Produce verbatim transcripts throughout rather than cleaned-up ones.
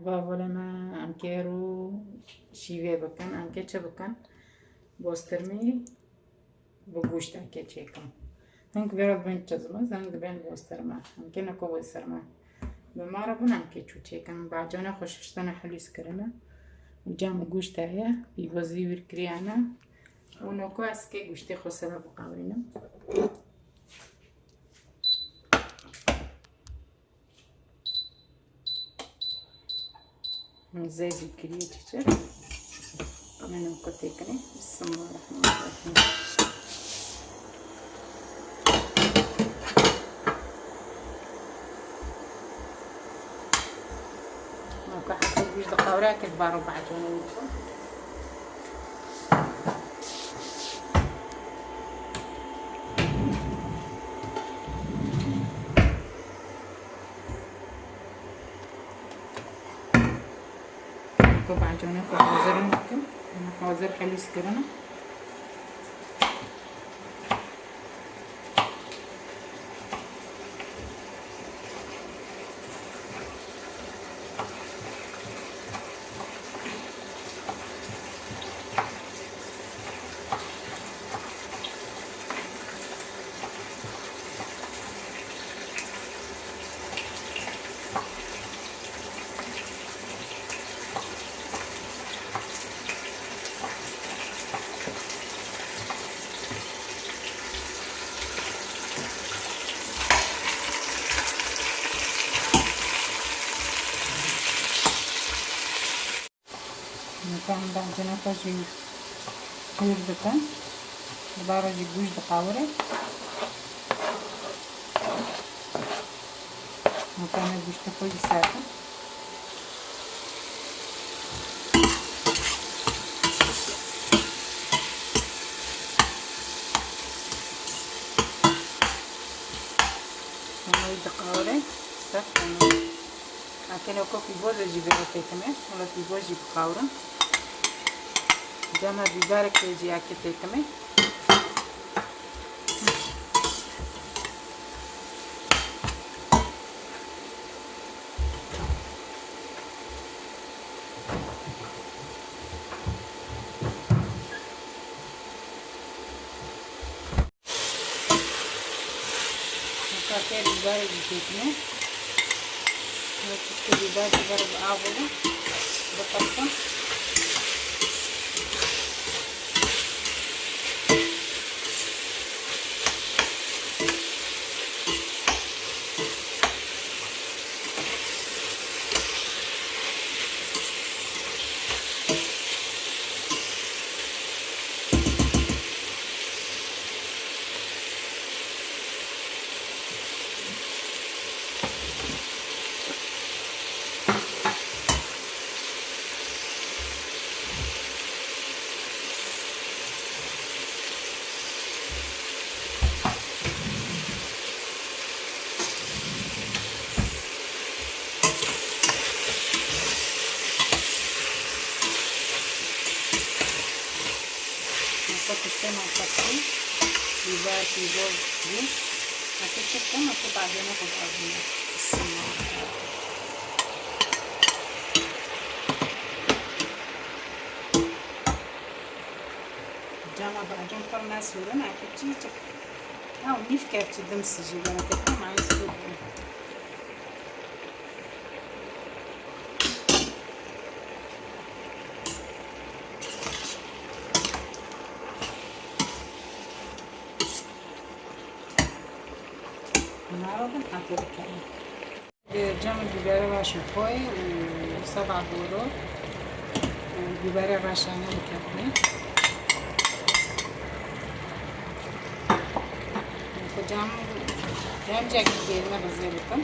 Bavolê me, em kê rû şîvê bikin, em kê çi bikin? Bostirmî bi goşt em kê çêkin. Hing vê re bin çizmiz, hing dibên bostirme. Em kê niko bostirme. Bi ma re bin em kê çû çêkin. Bacane xwe şiştene helîs kirine. Û cem goşt heye, pîvozî wir kiriyane. Û noko ez kê goştê xwe sere biqewirînim. Zey jî kiriye çiçek. Min û kotê kinê. Bismillahirrahmanirrahim. Noko heta wî diqewre kir baro bacane wî. Ku bacane xwe hazir in dikim. Hazir helîs kirine. Nîka hemda cina xwe jî qîr dikin. Dibara jî goşt diqawire. Nîka me goştê xwe jî serde. Hema wî diqawire. Sert hema. Akê noko pîvozê jî vê re têkime. Wela pîvoz jî bixawrin. Cema bîberekê jî akê têkime. Heta ke bîberê jî têkine. Çike bîber jî ber bi av bû. Biqirsin. Nokta tiştê nokta kî, bîber, pîvor, jî. Nokta çi bikim, nokta badêne xwe biavîne. Bismillah. Cama bacon pir nesûrin, eke çîçik. Ew nîv kevçî dim sijî, bereketli, ma ez sûr bûm. Narodin hatê dikerim. Cem biberi reşê xwe û seba boro û biberi reşane dikevine. Cem, cem cek kêrme bizê bikim.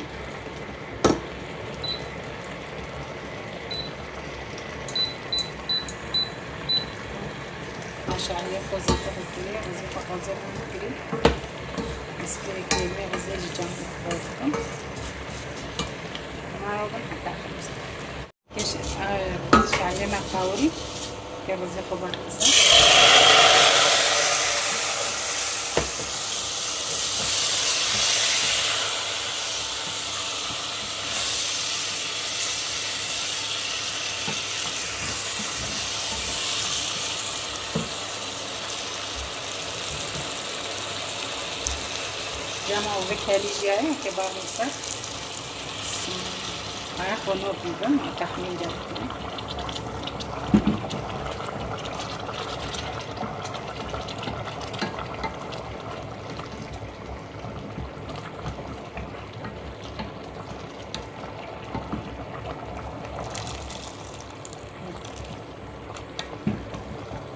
Maşallah, xwezî xwe bikirî, xwezî xwe xwezî xwe bikirî. Ez kê-, kêmê xwezî ji cem xwe bikim. Mara bin heta xelîs. Keş, e, şalê me qawirî, ke xwezî xwe berdize. Ama o vê kelî jî ye, kebabê ser. Aya xwe nor bîbin, texmîn de bikine.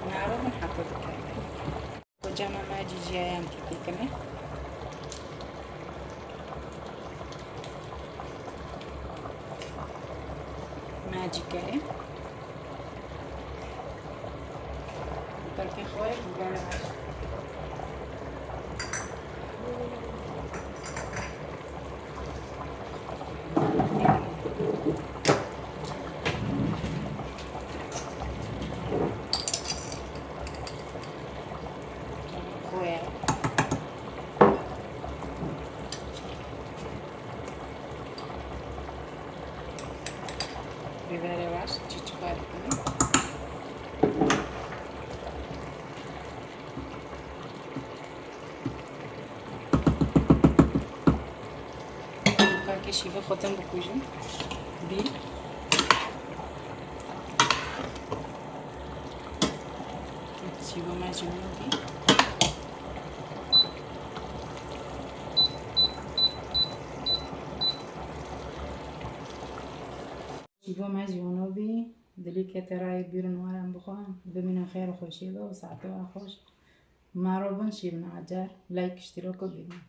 Naro min heta dikeve. Kocama me cî jiyayan tîtî kine. Me cî keye. Berkê xwe ye, bibere. Xwe ye. Bibere baş, çiçika dikine. Belkî şîvê xwe tim bikujim. Bî. Şîva me ji min bî. Şîva me ji wan bî. Dilî kete rayê bîrin waran bixwe. Bimînin xêr û xweşiyê de û saete we xweş. Maro bin şîvin acar. Like, iştîroko bînin.